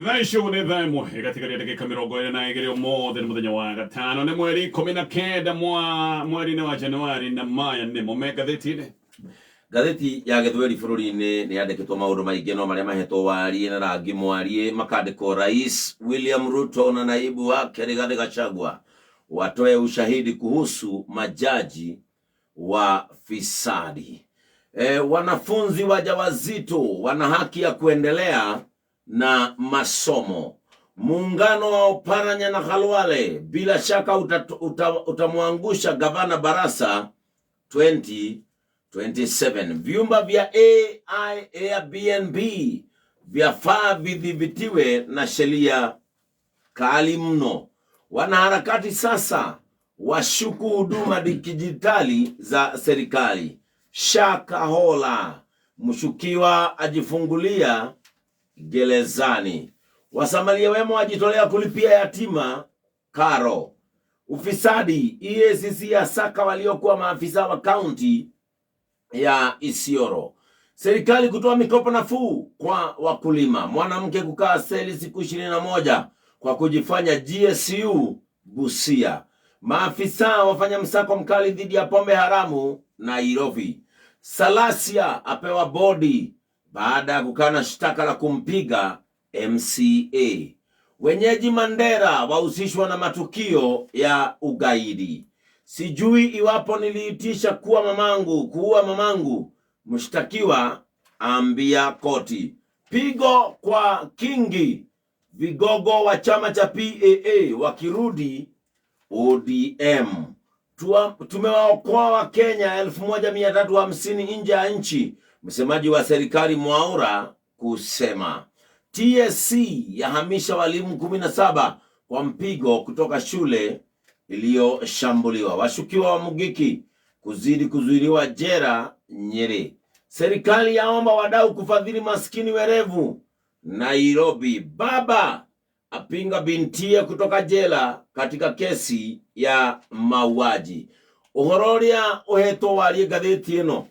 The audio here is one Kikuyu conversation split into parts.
Thaa icio nĩ thaa ĩmwe ĩgatigaria ndagĩka 22. Ũmũthĩ nĩ mũthenya wa gatano, nĩ mweri 19 mwa mweri-inĩ wa Januari, na maya nĩmo me ngathĩti-inĩ. Ngathĩti ya Gĩthweri bũrũri-inĩ nĩ yandĩkĩtwo maũndũ maingĩ, no marĩa mahetwo wariĩ na rangi mwariĩ makandĩkwo Rais William Ruto na naibu wake Rigathi Gachagua watoe ushahidi kuhusu majaji wa fisadi. Wanafunzi wajawazito wana haki ya kuendelea na masomo. Muungano wa Oparanya na Khalwale bila shaka utamwangusha gavana Barasa 2027. Vyumba vya AI Airbnb vyafaa vidhibitiwe na sheria kali mno. Wanaharakati sasa washuku huduma dijitali za serikali. Shakahola, mshukiwa ajifungulia gerezani. Wasamaria wema wajitolea kulipia yatima karo. Ufisadi, EACC yasaka waliokuwa maafisa wa kaunti ya Isiolo. Serikali kutoa mikopo nafuu kwa wakulima. Mwanamke kukaa seli siku 21 kwa kujifanya GSU Busia. Maafisa wafanya msako mkali dhidi ya pombe haramu Nairobi. Salasia apewa bodi baada ya kukana shtaka la kumpiga MCA. Wenyeji Mandera wahusishwa na matukio ya ugaidi. Sijui iwapo niliitisha kuwa mamangu, kuua mamangu, mshtakiwa ambia koti. Pigo kwa Kingi, vigogo wa chama cha PAA wakirudi ODM. Tumewaokoa Wakenya 1350 nje ya nchi, msemaji wa serikali Mwaura kusema. TSC yahamisha walimu 17 kwa mpigo kutoka shule iliyoshambuliwa. Washukiwa wa Mugiki kuzidi kuzuiliwa jela Nyeri. Serikali yaomba wadau kufadhili maskini werevu Nairobi. Baba apinga bintie kutoka jela katika kesi ya mauaji. Uhoro uria uhetwo warie ngathĩti ĩno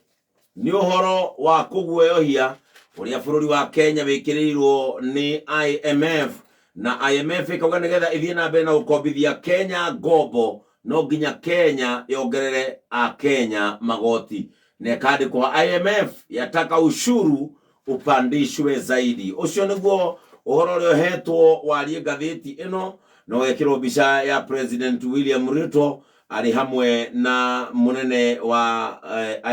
nĩ ũhoro wa kũguoyohia ũrĩa bũrũri wa Kenya wĩkĩrĩirwo nĩ IMF, na IMF ĩkauga nĩgetha ĩthiĩ na mbere na gũkombithia Kenya ngombo no nginya Kenya yongerere a Kenya magoti, na ĩkandĩkwo IMF yataka ushuru upandishwe zaidi. Ũcio nĩguo ũhoro ũrĩa ũhetwo warie ngathĩti ĩno, na ũgekĩrwo mbica ya President William Ruto arĩ hamwe na mũnene wa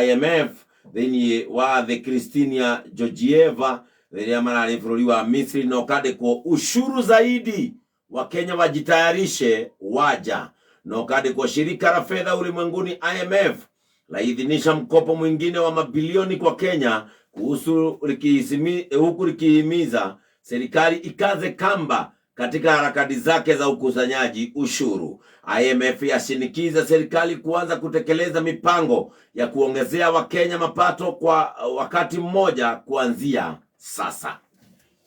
IMF thĩinĩ wa thĩ Christina Georgieva rĩrĩa mararĩ bũrũri wa Misri, na ũkandĩkwo ushuru zaidi, Wakenya wajitayarishe waja, na ũkandĩkwo shirika la fedha ulimwenguni IMF laidhinisha mkopo mwingine wa mabilioni kwa Kenya kuhusu huku likihimiza serikali ikaze kamba katika harakati zake za ukusanyaji ushuru. IMF yashinikiza serikali kuanza kutekeleza mipango ya kuongezea Wakenya mapato kwa wakati mmoja kuanzia sasa.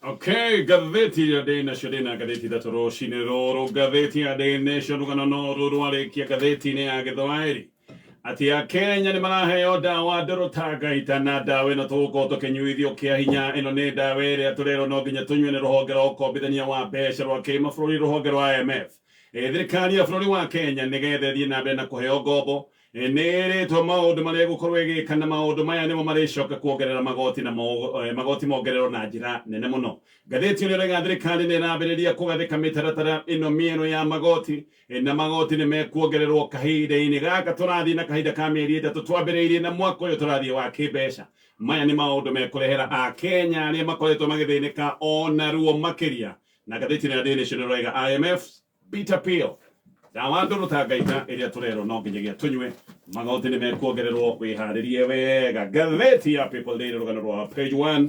Okay, ngathĩti ya Daily Nation na ngathĩti ithatũ rũcinĩ rũrũ. Ngathĩti ya Daily Nation, rũgano no rũrũ rwarĩkia ngathĩti-inĩ ya Gĩthwaĩri atĩ Akenya nĩ maraheo ndawa ndũrũ ta ngaita, na ndawa ĩno tũgũkorwo tũkĩnyuithio kĩa hinya. Ĩno nĩ ndawa ĩrĩa tũrerwo no nginya tũnyue nĩ rũhonge rwa ũkombithania wa mbeca rwa kĩmabũrũri, rũhonge rwa IMF. Thirikari ya bũrũri wa Kenya nĩgetha ĩthiĩ na mbere na kũheo ngombo nĩ ĩrĩtwo maũndũ marĩa ĩgũkorwo ĩgĩka, na maũndũ maya nĩmo marĩcoka kuongerera magoti, na magoti mongererwo na njĩra nene mũno. Ngathĩti ĩno ĩrauga thirikari nĩ ĩrambĩrĩria kũgathĩka mĩtaratara ĩno mĩerũ ya magoti, na magoti nĩ mekuongererwo kahinda-inĩ gaka tũrathiĩ na kahinda ka mĩeri 3 twambĩrĩirie na mwaka ũyũ tũrathiĩ wa kĩmbeca. Maya nĩ maũndũ mekũrehera Akenya arĩa makoretwo magĩthĩnĩka ona ruo makĩria. Na ngathĩti ĩno ya Daily Nation ĩrauga IMF bitter pill, ndawa ndũrũ ta ngaita ĩrĩa tũrerwo no nginyagia tũnyue, magoti nĩ mekuongererwo, wĩharĩrie wega. Ngathĩti ya People Daily, rũgano rwa page 1,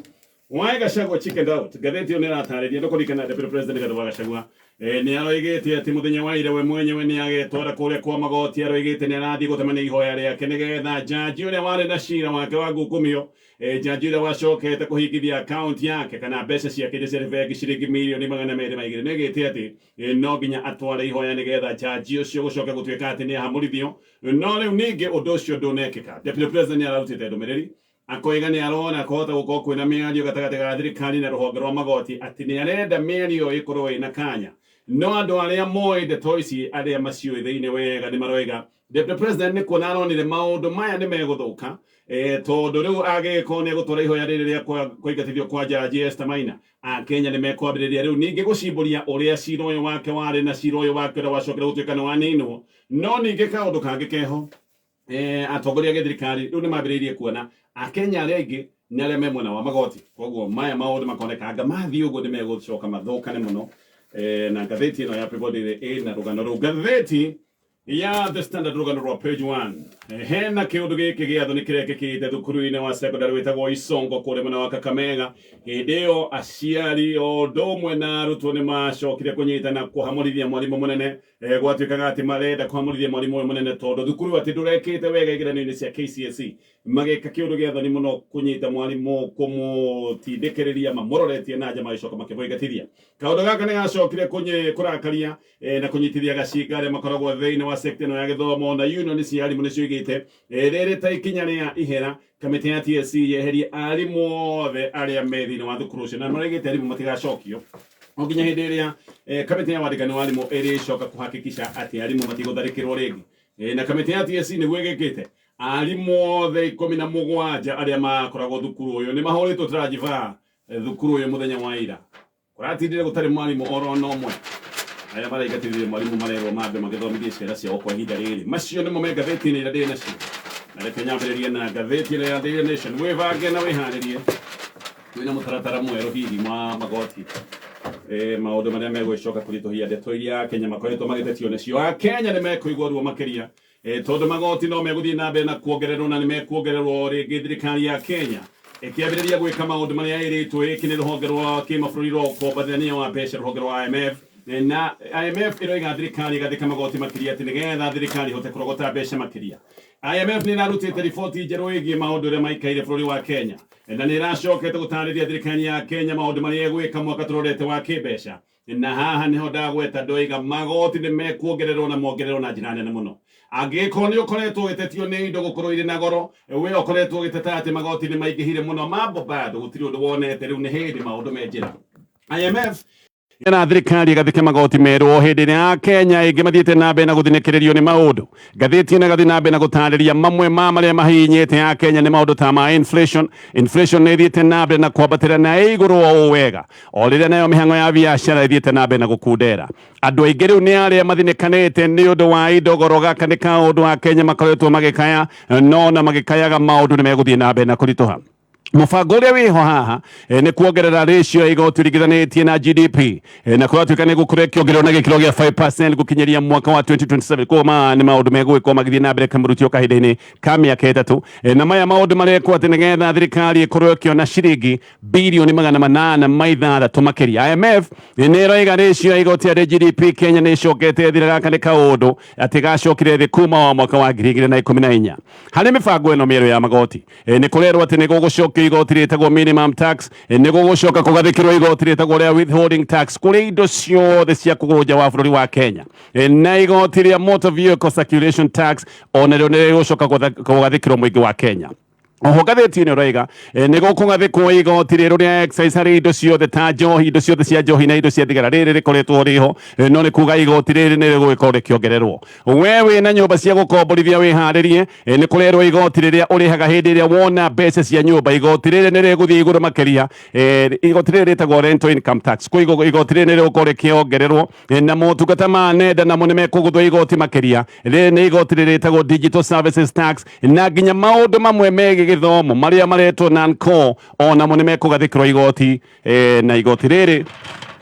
Why Gachagua chickened out. Ngathĩti ĩyo nĩ ĩratarĩria ndũkũririkana Deputy President Rigathi wa Gachagua nĩ aroigĩte atĩ mũthenya wa ira we mwenyewe nĩ agetwara kũrĩa kwa magoti. Aroigĩte nĩ arathiĩ gũtemania ihoya rĩake nĩgetha jaji ũrĩa warĩ na cira wake wa ngukumio, jaji ũrĩa wacokete kũhingithia account yake kana mbeca ciake iria ciarĩ bengi ciringi mirioni 202, nĩ aigĩte atĩ no nginya atware ihoya nĩgetha jaji ũcio gũcoka gũtuĩka atĩ nĩ ahamũrithio. No rĩu ningĩ ũndũ ũcio ndũnekĩka. Deputy President nĩ ararutĩte ndũmĩrĩri. Akoiga nĩ arona kũhota gũkorwo kwĩna mĩario gatagatĩ ga thirikari na rũhonge rwa magoti, atĩ nĩ arenda mĩario ĩkorwo ĩna kanya. No andũ arĩa moĩ ndeto ici, arĩa maciũĩ thĩinĩ wega, nĩ maroiga Deputy President nĩ kuona aronire maũndũ maya nĩ megũthũka, tondũ rĩu angĩgĩkorwo nĩ egũtwara ihoya rĩrĩ rĩa kũingatithio kwa Jaji Esther Maina, Akenya nĩ mekwambĩrĩria rĩu ningĩ gũcimbũria ũrĩa cira ũyũ wake warĩ na cira ũyũ wake ũrĩa wacokire gũtuĩka nĩ waninwo. No ningĩ kaũndũ kangĩ keho, atongoria a gĩthirikari rĩu nĩ mambĩrĩirie kuona Akenya arĩa aingĩ nĩ arĩa me mwena wa magoti, koguo maya maũndũ makoneka anga mathiĩ ũguo nĩ megũcoka mathũkane mũno. Na ngathĩti ĩno ya People Daily ĩna rũgano rũu. Ngathĩti ya The Standard, rũgano rwa page 1, hena kĩũndũ gĩkĩ gĩa thoni kĩrekĩkĩte thukuru-inĩ wa secondary wĩtagwo Isongo kũrĩa mwena wa Kakamega. Hĩndĩ ĩyo aciari o ũndũ ũmwe na arutwo nĩ macokire kũnyitana kũhamũrithia mwarimũ mũnene. Gwatuĩkaga atĩ marenda kũhamũrithia mwarimũ ũyũ mũnene tondũ thukuru atĩ ndũrekĩte wega igeranio-inĩ cia KCSE. Magĩka kĩũndũ gĩa thoni mũno kũnyita mwarimũ, kũmũtindĩkĩrĩria mamũroretie na nja, magĩcoka makĩmũingatithia. Kaũndũ gaka nĩ gacokire kũrakaria na kũnyitithia gacinga arĩa makoragwo thĩinĩ wa sekta ĩno ya gĩthomo, na union cia arimũ nĩcio igĩte rĩrĩ ta ikinya rĩa ihera kamĩtĩ ya TSC yeherie arimũ othe arĩa me thĩinĩ wa thukuru ũcio, na maraigĩte arimũ matigacokio o nginya hĩndĩ ĩrĩa kamĩtĩ ya wandĩkani wa arimũ ĩrĩcoka kũhakikisha atĩ arimũ matigũtharĩkĩrwo rĩngĩ. Na kamĩtĩ ya TSC nĩguo ĩgĩkĩte, arimũ othe 17 arĩa makoragwo thukuru ũyũ nĩ mahũrĩtwo transfer thukuru ũyũ mũthenya wa ira. Kũratindire gũtarĩ mwarimũ oro na ũmwe. Arĩa maraingatithirie mwarimũ marerwo mambe magĩthomithie ciana ciao kwa ihinda rĩrĩ. Macio nĩmo me ngathĩti-inĩ iria ndĩ nacio. Na reke nyambĩrĩrie na ngathĩti ĩno ya Daily Nation. Wĩbange na wĩharĩrie. Kwĩna mũtaratara mwerũ hihi wa magoti. Maũndũ marĩa megũgĩcoka kũritũhia ndeto iria Akenya makoretwo magĩtetio nĩcio. Akenya nĩ mekũigua ruo makĩria, tondũ magoti no megũthiĩ na mbere na kuongererwo, na nĩ mekuongererwo rĩngĩ thirikari ya Kenya ĩkĩambĩrĩria gwĩka maũndũ marĩa ĩrĩtwo ĩke nĩ rũhonge rwa kĩmabũrũri rwa ũkombanithania wa mbeca, rũhonge rwa IMF. Na IMF ĩroiga thirikari ĩgathĩka magoti makĩria atĩ nĩgetha thirikari ĩhote kũrogota mbeca makĩria. IMF nĩ ĩrarutĩte riboti njerũ ĩgiĩ maũndũ ũrĩa maikaire bũrũri wa Kenya, na nĩ ĩracokete gũtarĩria thirikari ya Kenya maũndũ marĩa ĩgwĩka mwaka tũrorete wa kĩmbeca. Na haha niho ndagweta ndoiga magoti nĩ mekuongererwo, na mongererwo na njĩra nene mũno. Angĩgĩkorwo nĩ ũkoretwo ũgĩtetio nĩ indo gũkorwo irĩ na goro, we ũkoretwo ũgĩteta atĩ magoti nĩ maingĩhire mũno, mambo bado gũtirĩ ũndũ wonete. Rĩu nĩ hĩndĩ maũndũ me njĩra. IMF na thirikari ĩgathĩke magoti merũ o hĩndĩ ĩrĩa Kenya ĩngĩ mathiĩte na mbere na gũthinĩkĩrĩrio nĩ maũndũ. Ngathĩti ĩno ĩgathiĩ na mbere na gũtarĩria mamwe ma marĩa mahihinyĩte a Kenya nĩ maũndũ ta ma inflation. Inflation nĩ ĩthiĩte na mbere na kwambatĩra na ĩ igũrũ o ũũ wega, o rĩrĩa nayo mĩhang'o ya biacara ĩthiĩte na mbere na gũkundera. Andũ aingĩ rĩu nĩ arĩa mathinĩkanĩte nĩ ũndũ wa indo goro. Gaka nĩ kaũndũ a Kenya makoretwo magĩkaya, no na magĩkayaga maũndũ nĩ megũthiĩ na mbere na kũritũha. Mũbango ũrĩa wĩho haha nĩ kuongerera ratio ya igoti ũringithanĩtie na GDP, na kũratuĩka nĩ gũkorwo ĩkĩongererwo na gĩkĩro gĩa 5% gũkinyĩria mwaka wa 2027. Koguo maya nĩ maũndũ megũgĩkorwo magĩthiĩ na mbere kamũrutio kahinda-inĩ ka mĩaka 3. Na maya maũndũ marekwo atĩ nĩgetha thirikari ĩkorwo ĩkĩona ciringi birioni 806 makĩria. IMF nĩ ĩroiga ratio ya igoti harĩ GDP Kenya nĩ ĩcokete thira. Gaka nĩ kaũndũ atĩ gacokire thĩ kuma wa mwaka wa 2014. Harĩ mĩbango ĩno mĩerũ ya magoti, nĩ kũrerwo atĩ nĩ gũgũcokio igoti rĩtagwo minimum tax, nĩ gũgũcoka kũgathĩkĩrwo igoti rĩtagwo rĩa withholding tax kũrĩ indo ciothe cia kũgũrwo nja wa bũrũri wa Kenya, na igoti rĩa motor vehicle circulation tax onarĩo nĩ rĩgũcoka kũgathĩkĩrwo mũingĩ wa Kenya. Oho ngathĩti-inĩ ũroiga nĩ gũkũgathĩkwo igoti rĩrũ rĩa excise harĩ indo ciothe ta njohi, indo ciothe cia njohi na indo cia thigara. Rĩrĩ rĩkoretwo rĩho, no nĩ kuga igoti rĩrĩ nĩ rĩgũgĩkorwo rĩkĩongererwo. We wĩna nyũmba cia gũkomborithia, wĩharĩrie, nĩ kũrerwo igoti rĩrĩa ũrĩhaga hĩndĩ ĩrĩa wona mbeca cia nyũmba, igoti rĩrĩ nĩ rĩgũthiĩ igũrũ makĩria. Igoti rĩrĩ rĩtagwo rental income tax. Kwa igoti rĩrĩ nĩ rĩgũkorwo rĩkĩongererwo. Na motungata ma nenda namo nĩ mekũgũthwo igoti makĩria. Rĩrĩ nĩ igoti rĩrĩtagwo digital services tax, na nginya maũndũ mamwe megiĩ gĩthomo marĩa maretwo non-core onamo nĩ mekũgathĩkĩrwo igoti. Na igoti rĩrĩ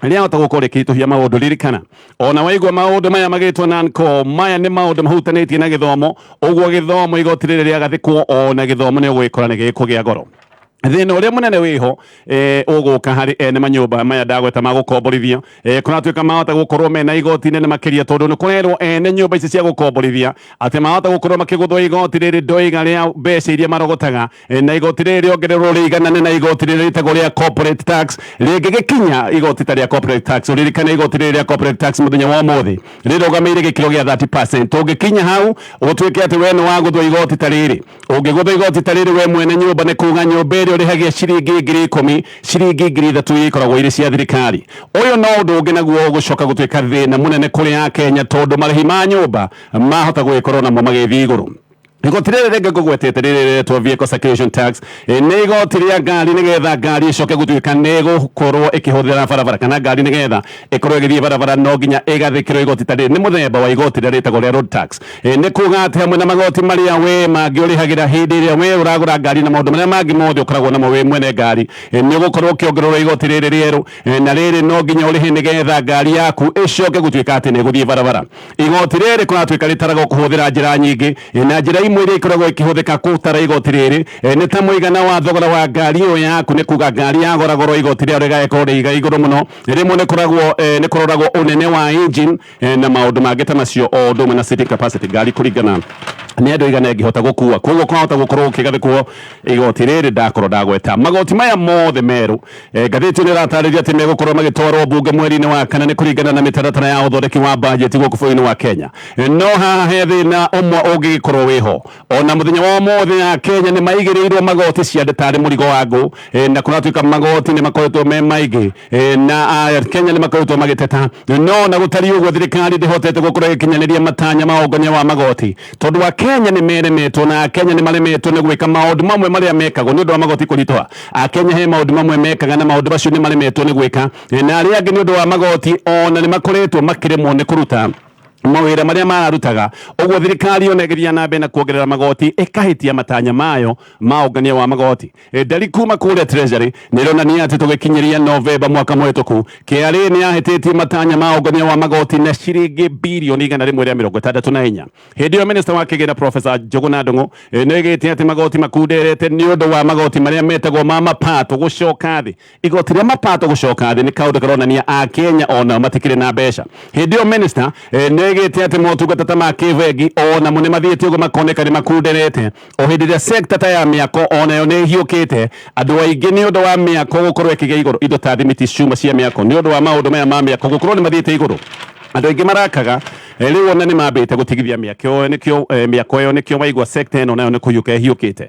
rĩahota gũkorwo rĩkĩritũhia maũndũ. Ririkana, ona waigua maũndũ maya magĩtwo non-core, maya nĩ maũndũ mahutanĩtie na gĩthomo. Ũguo gĩthomo, igoti rĩrĩ rĩagathĩkwo, ona gĩthomo nĩ ũgwĩkora nĩ gĩkũgĩa goro. Thĩna ũrĩa mũnene wĩho ũgũka harĩ ene manyũmba maya ndagweta ma gũkomborithia, kũratuĩka mahota gũkorwo mena igoti nene makĩria, tondũ nĩ kũrerwo ene nyũmba ici cia gũkomborithia atĩ mahota gũkorwo makĩgũthwo igoti rĩrĩ ndoiga rĩa mbeca iria marogotaga, na igoti rĩrĩ rĩongererwo rĩiganane na igoti rĩrĩ rĩtagwo rĩa corporate tax. Rĩngĩgĩkinya igoti ta rĩa corporate tax, ũririkane igoti rĩrĩ rĩa corporate tax mũthenya wa ũmũthĩ rĩrũgamĩire gĩkĩro gĩa 30%. Tũngĩkinya hau ũtuĩke atĩ we nĩ wagũthwo igoti ta rĩrĩ, ũngĩgũthwo igoti ta rĩrĩ we mwene nyũmba, nĩ kuga nyũmba ĩrĩa ũrĩhagia ciringi 10,000, ciringi 3,000 iria ikoragwo irĩ cia thirikari. Ũyũ no ũndũ ũngĩ naguo ũgũcoka gũtuĩka thĩna mũnene kũrĩ Akenya, tondũ marĩhi ma nyũmba mahota gũgĩkorwo namo magĩthiĩ igũrũ. Igoti rĩrĩ rĩngĩ ngũgwetete rĩrĩ rĩretwo vehicle circulation tax, nĩ igoti rĩa ngari, nĩgetha ngari ĩcoke gũtuĩka nĩ ĩgũkorwo ĩkĩhũthĩra barabara, kana ngari nĩgetha ĩkorwo ĩgĩthiĩ barabara no nginya ĩgathĩkĩrwo igoti ta rĩrĩ. Nĩ mũthemba wa igoti rĩrĩa rĩtagwo rĩa road tax. Nĩ kuga atĩ hamwe na magoti marĩa we mangĩ ũrĩhagĩra hĩndĩ ĩrĩa we ũragũra ngari na maũndũ marĩa mangĩ mothe ũkoragwo namo wĩ mwene ngari, nĩ ũgũkorwo ũkĩongererwo igoti rĩrĩ rĩerũ, na rĩrĩ no nginya ũrĩhe nĩgetha ngari yaku ĩcoke gũtuĩka atĩ nĩ ĩgũthiĩ barabara. Igoti rĩrĩ kũratuĩka rĩtaragwo kũhũthĩra njĩra nyingĩ, na njĩra imwe iria ikoragwo ikĩhũthĩka gũtara igoti rĩrĩ nĩ ta mũigana wa thogora wa ngari ĩyo yaku. Nĩ kuga ngari yagora goro, igoti rĩao rĩgagĩkorwo rĩiga igũrũ mũno. Rĩmwe nĩ kũragwo nĩ kũroragwo ũnene wa engine na maũndũ mangĩ ta macio, o ũndũ ũmwe na seating capacity, ngari kũringana nĩ andũ aigana ĩngĩhota gũkua. Koguo kwahota gũkorwo gũkĩgathĩkwo igoti rĩrĩ ndakorwo ndagweta. Magoti maya mothe merũ, ngathĩti ĩno ĩratarĩria atĩ megũkorwo magĩtwarwo mbunge mweri-inĩ wa kana, nĩ kũringana na mĩtaratara ya ũthondeki wa bajeti gũkũ bũrũri-inĩ wa Kenya. No haha he thĩna ũmwe ũngĩgĩkorwo wĩho. Ona mũthenya wa ũmũthĩ ya Kenya nĩ maigĩrĩirwo magoti ciande tarĩ mũrigo wa ngũ, na kũratuĩka magoti nĩ makoretwo me maingĩ, na Kenya nĩ makoretwo magĩteta. No na gũtariĩ ũguo, thirikari ndĩhotete gũkorwo ĩgĩkinyanĩria matanya ma ũngania wa magoti, tondũ wa Kenya nĩ meremetwo na Akenya nĩ maremetwo nĩ gwĩka maũndũ mamwe marĩa mekagwo nĩ ũndũ wa magoti kũritũha. Akenya he maũndũ mamwe mekaga na maũndũ macio nĩ maremetwo nĩ gwĩka, na arĩa angĩ nĩ ũndũ wa magoti ona nĩ makoretwo makĩremwo nĩ kũruta mawĩra marĩa mararutaga. Ũguo thirikari ona ĩgĩthiĩ na mbere na kuongerera magoti, ĩkahĩtia matanya mayo ma ũngania wa magoti. Ndari kuma kũrĩa Treasury nĩ ĩronania atĩ tũgĩkinyĩria Novemba mwaka mũhĩtũku, KRA nĩ yahĩtĩtie matanya ma ũngania wa magoti na ciringi birioni 164. Hĩndĩ ĩyo minister wa kĩgĩna Professor Njũgũna Ndung'u nĩ oigĩte atĩ magoti makunderete nĩ ũndũ wa magoti marĩa metagwo ma mapato gũcoka thĩ. Igoti rĩa mapato gũcoka thĩ nĩ kaũndũ karonania Akenya onao matikĩrĩ na mbeca. Hĩndĩ ĩyo minister nĩ oigĩte atĩ motungata ta ma kĩbengi onamo nĩ mathiĩte ũguo makoneka nĩ makunderete, o hĩndĩ ĩrĩa sector ta ya mĩako onayo nĩ ĩhiũkĩte. Andũ aingĩ nĩ ũndũ wa mĩako gũkorwo ĩkĩgĩa igũrũ, indo ta thimiti, cuma cia mĩako, nĩ ũndũ wa maũndũ maya ma mĩako gũkorwo nĩ mathiĩte igũrũ, andũ aingĩ marakaga. Rĩu ona nĩ mambĩte gũtigithia mĩako ĩyo, nĩkĩo mĩako ĩyo nĩkĩo waigua sector ĩno nayo nĩ kũhiũka ĩhiũkĩte.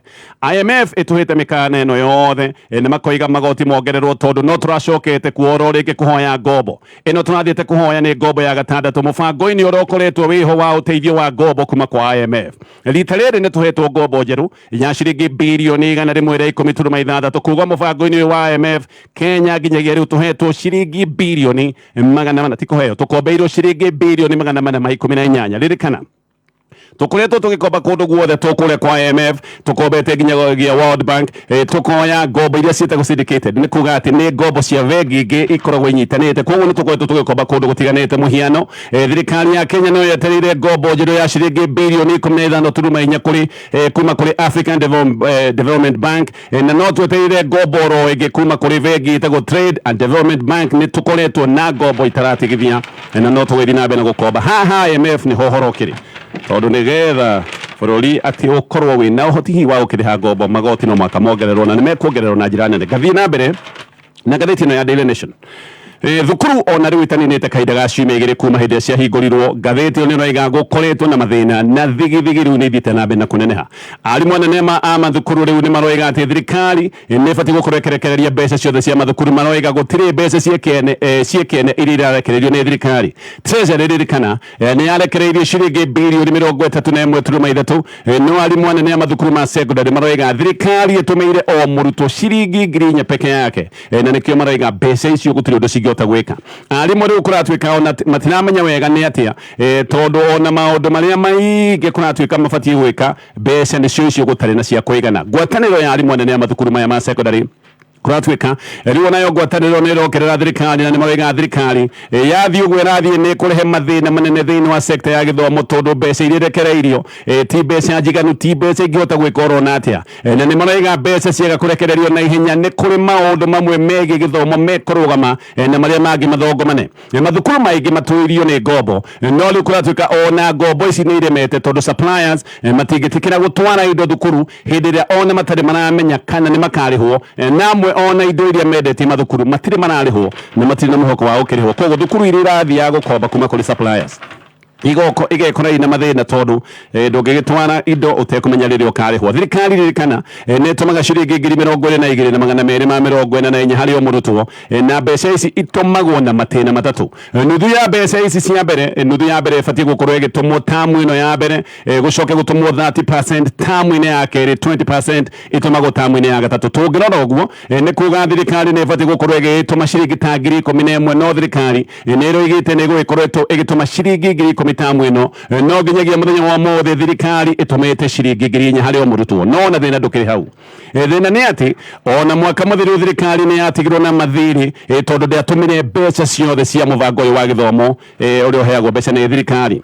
IMF ĩtũhĩte mĩkana ĩno yothe, nĩ makoiga magoti mongererwo tondũ no tũracokete kuoro rĩngĩ kũhoya ngombo. Ĩno tũrathiĩte kũhoya nĩ ngombo ya gatandatũ mũbango-inĩ ũrĩa ũkoretwo wĩho wa ũteithio wa ngombo kuma kwa IMF. Rita rĩrĩ nĩ tũhetwo ngombo njerũ ya ciringi birioni 110.6. Kuga mũbango-inĩ ũyũ wa IMF, Kenya nginyagia rĩu tũhetwo ciringi birioni 400, ti kũheo, tũkombeirwo ciringi birioni 418. Ririkana tukoretwo tugikomba kundu guothe, tukuria kwa IMF, tukombete nginyagia World Bank, tukoya ngombo iria ciĩtagwo syndicated, nĩ kuga atĩ nĩ ngombo cia bengi ingĩ ikoragwo inyitanĩte. Koguo nĩ tũkoretwo tũgĩkomba kũndũ gũtiganĩte. Mũhiano, thirikari ya Kenya no yetereire ngombo njerũ ya ciringi birioni 15.4 kũrĩ kuma kũrĩ African Development Bank, na no twetereire ngombo oro ĩngĩ kuma kũrĩ bengi ĩtagwo Trade and Development Bank. Nĩ tũkoretwo na ngombo itaratigithia, na no tũgĩthiĩ na mbere na gũkomba. Haha IMF nĩho ũhoro ũkĩrĩ, tondũ nĩgetha bũrũri atĩ ũkorwo wĩna ũhoti hihi wa gũkĩrĩha ngombo, magoti no mũhaka mongererwo, na nĩ mekuongererwo na njĩra nene. Ngathiĩ na mbere na ngathĩti ĩno ya Daily Nation. Thukuru ona rĩu itaninĩte kahinda ga ciumia 2 kuma hĩndĩ ĩrĩa ciahingũrirwo, ngathĩti ĩyo nĩ ĩroiga gũkoretwo na mathĩna na thigithigi rĩu nĩ ithiĩte na mbere na kũneneha. Arimũ anene a mathukuru rĩu nĩ maroiga atĩ thirikari nĩ ĩbatiĩ gũkorwo ĩkĩrekereria mbeca ciothe cia mathukuru. Maroiga gũtirĩ mbeca ciĩkene iria irarekererio nĩ thirikari. Treasury, ririkana, nĩ yarekereirie ciringi birioni 31.3, no arimũ anene a mathukuru ma secondary maroiga thirikari ĩtũmĩire o mũrutwo ciringi 4,000 peke yake, na nĩkĩo maroiga mbeca icio gũtirĩ ũndũ cingĩhota gwĩka. Arimũ rĩu kũratuĩka ona matiramenya wega nĩ atĩa, tondũ ona maũndũ marĩa maingĩ kũratuĩka mabatiĩ gwĩka, mbeca nĩcio icio gũtarĩ na cia kũigana. Ngwatanĩro ya arimũ anene a mathukuru maya ma secondary Kũratuĩka rĩu onayo ngwatanĩro nĩ ĩrokerera thirikari na nĩ maroiga thirikari yathiĩ ũguo ĩrathiĩ nĩ ĩkũrehe mathĩna manene thĩinĩ wa sekta ya gĩthomo, tondũ mbeca iria irekereirio ti mbeca njiganu, ti mbeca ingĩhota gwĩka orona atĩa. Na nĩ maroiga mbeca ciaga kũrekererio na ihenya nĩ kũrĩ maũndũ mamwe megiĩ gĩthomo mekũrũgama na marĩa mangĩ mathongomane. Mathukuru maingĩ matũirio nĩ ngombo, no rĩu kũratuĩka ona ngombo ici nĩ iremete, tondũ suppliers matingĩtĩkĩra gũtwara indo thukuru hĩndĩ ĩrĩa ona matarĩ maramenya kana nĩ makarĩhwo, na amwe ona indo iria mendetie mathukuru matirĩ mararĩhwo na matirĩ na mwĩhoko wa gũkĩrĩhwo. Koguo thukuru iria irathiaga gũkomba kuma kũrĩ suppliers igoko igekora ina mathĩna, tondũ ndũngĩgĩtwara indo ũtekũmenya rĩrĩa ũkarĩhwo. Thirikari ririkana nĩ ĩtũmaga ciringi 22,244 harĩ o mũrutwo, na mbeca ici itũmagwo na matĩna matatũ. Nuthu ya mbeca ici cia mbere, nuthu ya mbere ĩbatiĩ gũkorwo ĩgĩtũmwo tamu ĩno ya mbere, gũcoke gũtũmwo 30% tamu-inĩ ya kerĩ, 20% ĩtũmagwo tamu-inĩ ya gatatũ. Tũngĩrora ũguo nĩ kuga thirikari nĩ ĩbatiĩ gũkorwo ĩgĩtũma ciringi ta 11,000, no thirikari nĩ ĩroigĩte nĩ ĩgũgĩkorwo ĩgĩtũma ciringi 10,000 tamu ĩno, no nginyagia mũthenya wa ũmũthĩ thirikari ĩtũmĩte ciringi 4,000 harĩ o mũrutwo. No na thĩna ndũkĩrĩ hau. Thĩna nĩ atĩ ona mwaka mũthiru thirikari nĩ yatigirwo na mathirĩ, tondũ ndĩatũmire mbeca ciothe cia mũbango ũyũ wa gĩthomo, ũrĩa ũheagwo mbeca nĩ thirikari.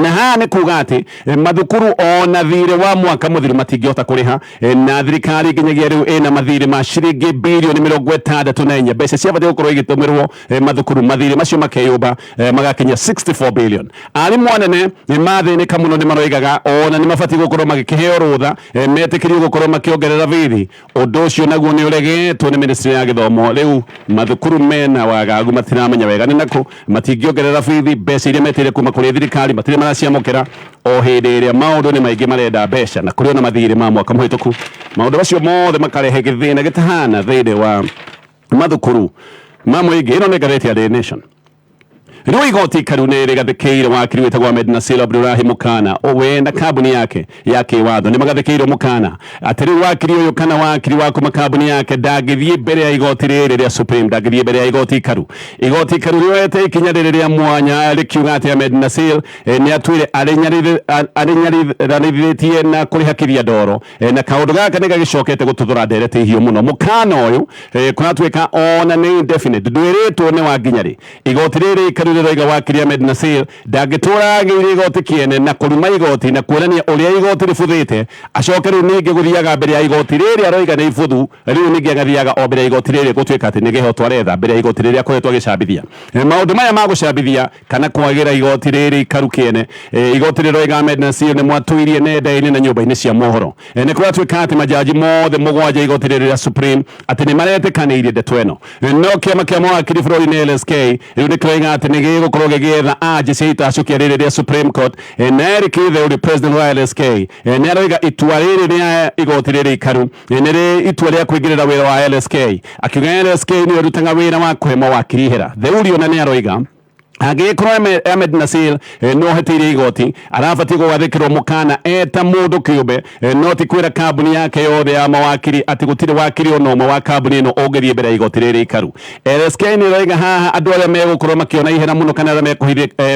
Na haha nĩ kuga atĩ mathukuru ona thirĩ wa mwaka mũthiru matingĩhota kũrĩha, na thirikari nginyagia rĩu ĩna mathirĩ ma ciringi 64 birioni, mbeca ciabatiĩ gũkorwo igĩtũmĩrwo mathukuru, mathirĩ macio makeyũmba magakinya 64 billion. Arimũ anene nĩ mathĩnĩka mũno, nĩ maroigaga ona nĩ mabatiĩ gũkorwo magĩkĩheo rũtha, metĩkĩrio gũkorwo makĩongerera bithi. Ũndũ ũcio naguo nĩ ũregetwo nĩ ministry ya gĩthomo. Rĩu mathukuru mena wagagu, matiramenya wega nĩ nakũ, matingĩongerera bithi, mbeca iria metĩire kuma kũrĩ thirikari matirĩ maraciamũkĩra, o hĩndĩ ĩrĩa maũndũ nĩ maingĩ marenda mbeca na kũrĩ ona mathirĩ ma mwaka mũhĩtũku. Maũndũ macio mothe makarehe gĩthĩna gĩtahana thĩinĩ wa mathukuru ma mũingĩ. Ĩno nĩ ngathĩti ya Daily Nation. Rĩu igoti ikaru nĩ rĩgathĩkĩire wakiri wĩtagwo Ahmed Nasir Abdulahi Mukana, we na kambuni yake ya kĩwatho nĩ magathĩkĩirwo mũkana atĩ rĩu wakiri ũyũ kana wakiri wa kuma kambuni yake ndangĩthiĩ mbere ya igoti rĩrĩ rĩa Supreme, ndangĩthiĩ mbere ya igoti ikaru. Igoti ikaru rĩoete ikinya rĩrĩ rĩa mwanya rĩkiuga atĩ Ahmed Nasir nĩ atuire arĩnyariranithĩtie na kũrĩhakithia ndoro, na kaũndũ gaka nĩ gagĩcokete gũtuthũra ndereti hiũ mũno. Mũkana ũyũ kũratuĩka ona nĩ indefinite, ndwĩrĩtwo nĩ wa nginya rĩ. Igoti rĩrĩ ikaru rĩroiga wakiri Ahmed Nasir ndangĩtũra agĩire igoti kĩene na kũruma igoti na kuonania ũrĩa igoti rĩbuthĩte, acoke rĩu ningĩ gũthiaga mbere ya igoti rĩrĩ aroiga nĩ ibuthu, rĩu ningĩ agathiaga o mbere ya igoti rĩrĩ gũtuĩka atĩ nĩ kĩhoto aretha mbere ya igoti rĩrĩa akoretwo agĩcambithia. Maũndũ maya ma gũcambithia kana kwagĩra igoti rĩrĩ ikaru kĩene, igoti rĩroiga Ahmed Nasir nĩ mwatũirie nenda-inĩ na nyũmba-inĩ cia mohoro. Nĩ kũratuĩka atĩ majaji mothe mũgwanja igoti rĩrĩ rĩa Supreme atĩ nĩ maretĩkanĩirie ndeto ĩno, no kĩama kĩa mawakiri bũrũri-inĩ LSK rĩu nĩ kĩroiga atĩ nĩ gĩgũkorwo gĩgĩetha anja cia itacũkia rĩrĩ rĩa Supreme Court. Na Eric Theuri, president wa LSK, nĩ aroiga itua rĩrĩ rĩa igoti rĩrĩ ikaru nĩ rĩ itua rĩa kũingĩrĩra wĩra wa LSK, akiuga LSK nĩyo ĩrutaga wĩra wa kũhe mawakiri ihera. Theuri ona nĩ aroiga angĩgĩkorwo Ahmed Nasir no hetĩire igoti, arabatiĩ gũgathĩkĩrwo mũkana eta mũndũ kĩũmbe, no ti kwĩra kambuni yake yothe ya mawakiri atĩ gũtirĩ wakiri ona ũmwe wa kambuni ĩno ũngĩthiĩ mbere ya igoti rĩrĩ ikaru. LSK nĩ ĩroiga haha andũ arĩa megũkorwo makĩona ihera mũno kana arĩa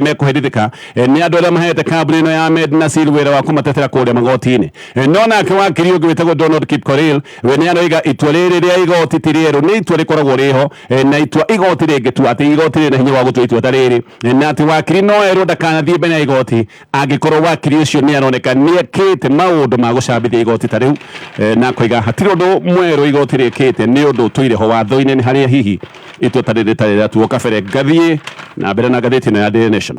mekũherithĩka nĩ andũ arĩa mahete kambuni ĩno ya Ahmed Nasir wĩra wa kũmatetera kũrĩa magoti-inĩ. No nake wakiri ũngĩ wĩtagwo Donald Kipkorir we nĩ aroiga itua rĩrĩ rĩa igoti ti rĩerũ, nĩ itua rĩkoragwo rĩho, na itua igoti rĩngĩtua atĩ igoti rĩna hinya wa gũtua itua ta rĩrĩ, na atĩ wakiri no erwo ndakanathiĩ mbere ya igoti angĩkorwo wakiri ũcio nĩ aroneka nĩ ekĩte maũndũ ma gũcambithia igoti ta rĩu, na akoiga hatirĩ ũndũ mwerũ igoti rĩkĩte, nĩ ũndũ ũtũire ho watho-inĩ, nĩ harĩa hihi itua ta rĩrĩ rĩtarĩ rĩatuo kabere. Ngathiĩ na mbere na ngathĩti ĩno ya Daily Nation.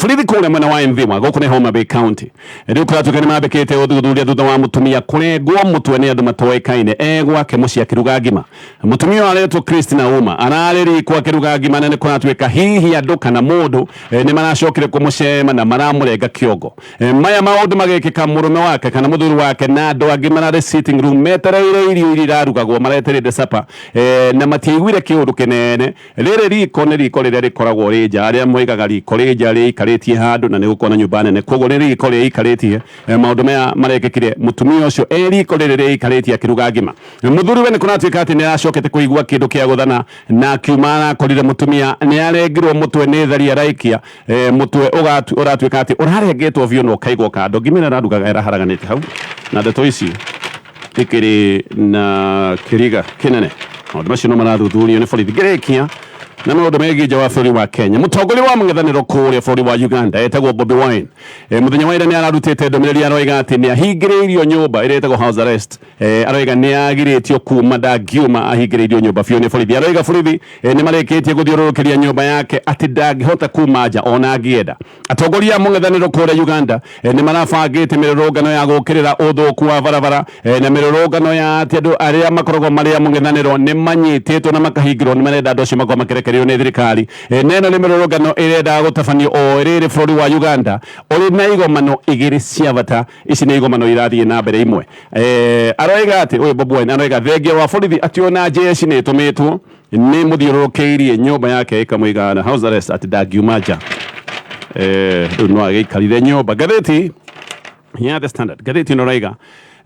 Borithi kũrĩa mwena wa Mthiwa gũkũ nĩ Homa Bay County rĩu kũratuĩka nĩ mambĩkĩte ũthuthuria thutha wa mũtumia kũrengwo mũtwe nĩ andũ matoĩkaine e gwake mũciĩ akĩruga ngima. Mũtumia ũyũ aretwo Christina Uma ararĩ riko akĩruga ngima, na nĩ kũratuĩka hihi andũ kana mũndũ nĩ maracokire kũmũcema na maramũrenga kĩongo. Maya maũndũ magĩkĩka mũrũme wake kana mũthuri wake na andũ angĩ mararĩ sitting room metereire irio iria irarugagwo, maretereire supper, na matiaiguire kĩũndũ kĩnene. Rĩrĩ riko nĩ riko rĩrĩa rĩkoragwo rĩ nja, arĩa moigaga riko rĩ nja rĩikarĩtie handũ na nĩ gũkorwo na nyũmba nene, koguo nĩ riko rĩikarĩtie. Maũndũ maya marekĩkire mũtumia ũcio e riko rĩrĩ rĩikarĩtie akĩruga ngima. Mũthuri we nĩ kũratuĩka atĩ nĩ aracokete kũigua kĩndũ kĩa gũthana, na akiuma arakorire mũtumia nĩ arengirwo mũtwe nĩ thari araikia, mũtwe ũratuĩka atĩ ũrarengetwo biũ na ũkaigwo kando. Ngima ĩrĩa ararugaga ĩraharaganĩte hau, na ndeto ici Ĩkĩrĩ na kĩriga kĩnene. Maũndũ macio no marathuthurio nĩ borithi. Ngĩrĩkia na maũndũ megiĩ nja wa bũrũri wa Kenya, mũtongoria wa mũng'ethanĩro kũrĩa bũrũri wa Uganda etagwo Bobi Wine, mũthenya wa ira nĩ ararutĩte ndũmĩrĩri, aroiga atĩ nĩ ahingĩrĩirio nyũmba ĩrĩa ĩtagwo house arrest. Aroiga nĩ agirĩtio kuma, ndangiuma, ahingĩrĩirio nyũmba biũ nĩ borithi. Aroiga borithi nĩ marĩkĩtie gũthiũrũrũkĩria nyũmba yake atĩ ndangĩhota kuma nja ona angĩenda. Atongoria a mũng'ethanĩro kũrĩa Uganda nĩ marabangĩte mĩrũrũngano ya gũkĩrĩra ũthũku wa barabara, na mĩrũrũngano ya atĩ andũ arĩa makoragwo marĩ a mũng'ethanĩro nĩ manyitĩtwo na makahingĩrwo, nĩ marenda andũ acio makorwo makĩrekererio nĩ thirikari. Na ĩno nĩ mĩrũrũngano ĩrendaga gũtabanio o rĩrĩ bũrũri wa Uganda ũrĩ na igomano igĩrĩ cia bata. Ici nĩ igomano irathiĩ na mbere imwe. Aroiga atĩ ũyũ Bobi Wine aroiga thengia wa borithi atĩ ona jeshi nĩ ĩtũmĩtwo, nĩ mũthiũrũrũkĩirie nyũmba yake ĩkamũiga na house arrest atĩ ndangiuma nja. Rĩu no agĩikarire nyũmba. Ngathĩti ya The Standard, ngathĩti ĩno ĩraiga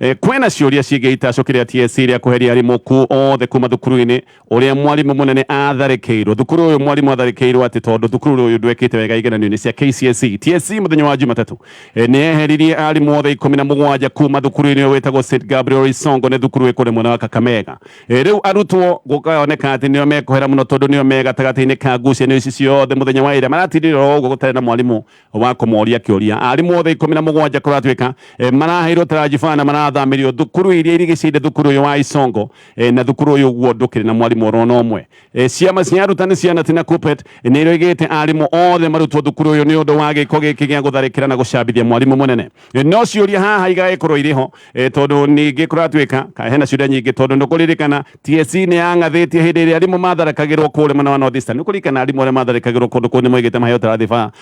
kwĩna ciũria ciĩgiĩ itacũki rĩa TSC rĩa kũheria arimũ ku othe kuma thukuru-inĩ ũrĩa mwarimũ mũnene atharĩkĩirwo. Thukuru ũyũ mwarimũ atharĩkĩirwo atĩ tondũ thukuru ũyũ ndwekĩte wega igeranio-inĩ cia KCSE. TSC mũthenya wa Jumatatũ nĩ eheririe arimũ othe 17 kuma thukuru-inĩ ũyũ wĩtagwo St Gabriel Isongo, nĩ thukuru ĩ kũrĩa mwena wa Kakamega. Rĩu arutwo gũkoneka atĩ nĩo mekũhera mũno tondũ nĩo me gatagatĩ-inĩ ka ngucanio ici ciothe. Mũthenya wa ira maratindire oro ũguo gũtarĩ na mwarimũ wa kũmoria kĩũria. Arimũ othe 17 kũratuĩka maraheirwo taranjiba na marathamirio thukuru iria irigicĩire thukuru ũyũ wa Isongo, na thukuru ũyũ ũguo ndũkĩrĩ na mwarimũ oro na ũmwe. Ciama cia arutani cia Nati na Kuppet nĩ iroigĩte arimũ othe marutwo thukuru ũyũ nĩ ũndũ wa gĩko gĩkĩ gĩa gũtharĩkĩra na gũcambithia mwarimũ mũnene. No ciũria haha igagĩkorwo irĩ ho, tondũ ningĩ kũratuĩka hena ciũria nyingĩ, tondũ nĩ kũririkana TSC nĩ yang'athĩtie hĩndĩ ĩrĩa arimũ matharĩkagĩrwo kũrĩa mwena wa North Eastern. Nĩ kũririkana arimũ arĩa matharĩkagĩrwo kũndũ kũu nĩ moigĩte maheo tarathiba,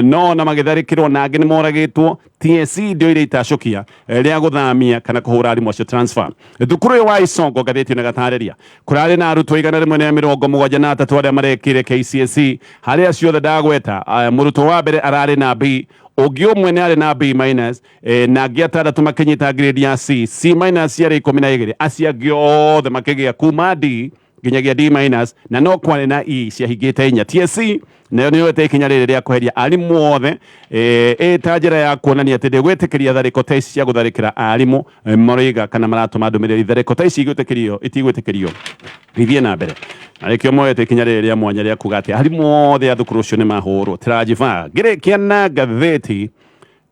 no ona magĩtharĩkĩrwo na angĩ nĩ moragĩtwo, TSC ndĩoire itacũkia rĩa gũthamia kana kũhũra arimũ acio transfer. Thukuru ũyũ wa Isongo, ngathĩti ĩno ĩgatarĩria, kũrarĩ na arutwo 173 arĩa marekire KCSE. Harĩ acio othe ndagweta, mũrutwo wa mbere ararĩ na B, ũngĩ ũmwe nĩ arĩ na B minus, na angĩ atandatũ makĩnyita grade ya C. C minus ciarĩ 12, acio angĩ othe makĩgĩa kuma D nginyagia D minus, na no kwarĩ na E ciahingĩte inya. TSC nayo nĩ yoete ikinya rĩrĩ rĩa kweheria arimũ othe, ĩ ta njĩra ya kuonania atĩ ndĩgwĩtĩkĩria tharĩko ta ici cia gũtharĩkĩra arimũ. Maroiga kana maratũma ndũmĩrĩri tharĩko ta ici igwĩtĩkĩrio itigwĩtĩkĩrio ithiĩ na mbere, na nĩkĩo moete ikinya rĩrĩ rĩa mwanya rĩa kuga atĩ arimũ othe a thukuru ũcio nĩ mahũrwo tirajiba. Ngĩrĩkia na ngathĩti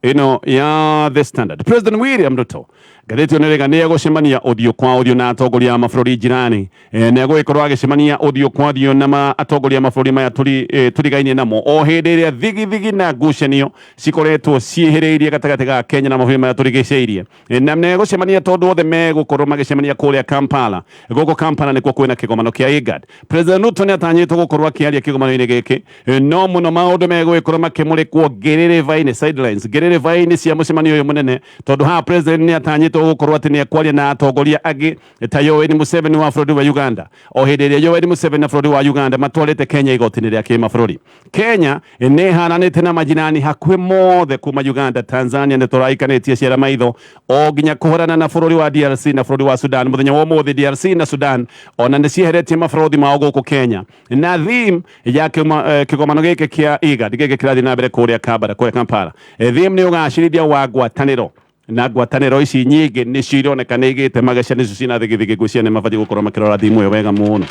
ĩno ya The Standard, President William Ruto, ngathĩti ĩno ĩraiga nĩ egũcemania ũthiũ kwa ũthiũ na atongoria a mabũrũri njirani. Nĩ egũgĩkorwo agĩcemania ũthiũ kwa ũthiũ na atongoria a mabũrũri maya tũrigainie namo, o hĩndĩ ĩrĩa thigithigi na ngucanio cikoretwo ciĩhĩrĩirie gatagatĩ ga Kenya na mabũrũri maya tũrigicĩirie. Na nĩ egũcemania tondũ othe megũkorwo magĩcemania kũrĩa Kampala. Gũkũ Kampala nĩkuo kwĩna kĩgomano kĩa IGAD. President Ruto nĩ atanyĩtwo gũkorwo akĩaria kĩgomano-inĩ gĩkĩ, no mũno maũndũ megũgĩkorwo makĩmũrĩkwo ngĩrĩrĩba-inĩ, sidelines, ngĩrĩrĩba-inĩ cia mũcemanio ũyũ mũnene, tondũ haha president nĩ atanyĩtwo gũkorwo atĩ nĩ ekwaria na atongoria angĩ ta Yoweri Museveni wa bũrũri wa Uganda, o hĩndĩ ĩrĩa Yoweri Museveni na bũrũri wa Uganda matwarĩte Kenya igoti-inĩ rĩa kĩmabũrũri. Kenya nĩ ĩhananĩte na majirani hakuhĩ mothe kuma Uganda, Tanzania nĩ tũraikanĩtie ciara maitho o nginya kũhũrana na bũrũri wa DRC na bũrũri wa Sudan. Mũthenya wa ũmũthĩ DRC na Sudan ona nĩ cieheretie mabũrũri mao gũkũ Kenya, na theme ya kĩgomano gĩkĩ kĩa IGAD gĩkĩ kĩrathiĩ na mbere kũrĩa Kampala, kũrĩa Kampala. Theme nĩ ũgacĩrithia wa ngwatanĩro, na ngwatanĩro ici nyingĩ nĩcio ironeka nĩ igĩte mageca, nĩcio ciĩna thigithigi. Ngwĩciria nĩ mabatiĩ gũkorwo makĩrora thimũ ĩyo wega mũno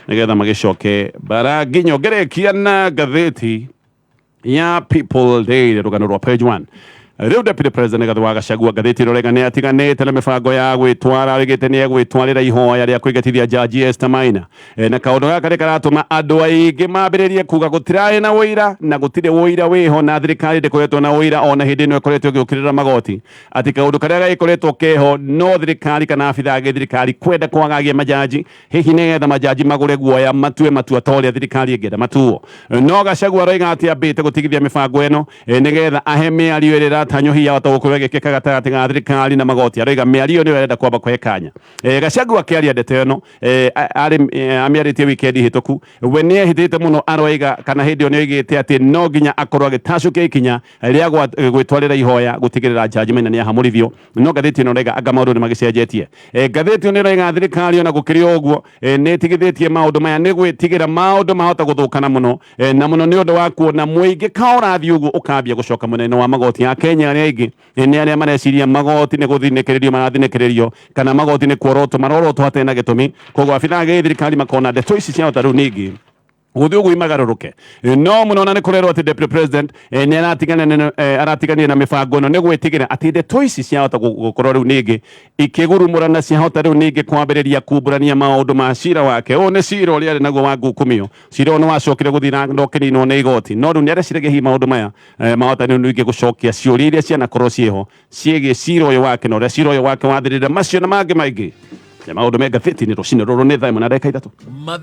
nĩgetha magĩcoke bara nginyo. Ngĩrĩkia na ngathĩti ya People Daily, rũgano rwa page 1. Rĩu Deputy President Rigathi wa Gachagua, ngathĩti ĩrorega, nĩ atiganĩte na mĩbango ya gwĩtwara, oigĩte nĩ egwĩtwarĩra ihoya rĩa kũingatithia Jaji Esther Maina. Na kaũndũ gaka nĩ karatũma andũ aingĩ mambĩrĩrie kuga gũtirarĩ na ũira na gũtirĩ ũira wĩho, na thirikari ndĩkoretwo na ũira ona hĩndĩ ĩno ĩkoretwo ĩgĩũkĩrĩra magoti, atĩ kaũndũ karĩa gagĩkoretwo keho no thirikari kana abithaa gĩthirikari kwenda kwagagia majaji, hihi nĩgetha majaji magũre guoya matue matua ta ũrĩa thirikari ĩngĩenda matuo. No Gachagua aroiga atĩ ambĩte gũtigithia mĩbango ĩno, nĩgetha ahe mĩario ĩrĩa ĩratanywo hihi yahota gũkorwo ĩgĩkĩka gatagatĩ ga thirikari na magoti. Aroiga mĩario ĩyo nĩyo arenda kwamba kũhe kanya. Gachagua akĩaria ndeto ĩno, arĩ amĩarĩtie wikendi hĩtũku, we nĩ ehĩtĩte mũno, aroiga kana hĩndĩ ĩyo nĩ oigĩte atĩ no nginya akorwo agĩtacũkia ikinya rĩa gwĩtwarĩra ihoya gũtigĩrĩra Jaji Maina nĩ ahamũrithio. No ngathĩti ĩno ĩroiga anga maũndũ nĩ magĩcenjetie. Ngathĩti ĩno ĩroiga thirikari ona gũkĩrĩ o ũguo, nĩ ĩtigithĩtie maũndũ maya nĩ gwĩtigĩra maũndũ mahota gũthũkana mũno, na mũno nĩ ũndũ wa kuona mũingĩ ka ũrathiĩ ũguo ũkambia gũcoka mwena-inĩ wa magoti ya Kenya. Akenya arĩa aingĩ nĩ arĩa mareciria magoti nĩ gũthinĩkĩrĩrio marathinĩkĩrĩrio kana magoti nĩ kuorotwo marorotwo hatarĩ na gĩtũmi. Koguo abithaa a gĩthirikari makona ndeto ici ciahota rĩu ningĩ gũthiĩ ũguo imagarũrũke. No mũno na nĩ kũrerwo atĩ deputy president nĩ aratiganire na mĩbango ĩno nĩ gwĩtigĩra atĩ ndeto ici ciahota gũkorwo rĩu ningĩ ikĩgurumũra na ciahota rĩu ningĩ kwambĩrĩria kumbũrania maũndũ ma cira wake. Ũyũ nĩ cira ũrĩa arĩ naguo wa ngukumio. Cira ũyũ nĩ wacokire gũthiĩ na ũkĩninwo nĩ igoti, no rĩu nĩ areciragia hihi maũndũ maya mahota rĩu ningĩ gũcokia ciũria iria cianakorwo ciĩho ciĩgiĩ cira ũyũ wake na ũrĩa cira ũyũ wake wathirire. Macio na mangĩ maingĩ nĩ maũndũ me ngathĩti-inĩ rũcinĩ rũrũ. Nĩ thaa 1:03.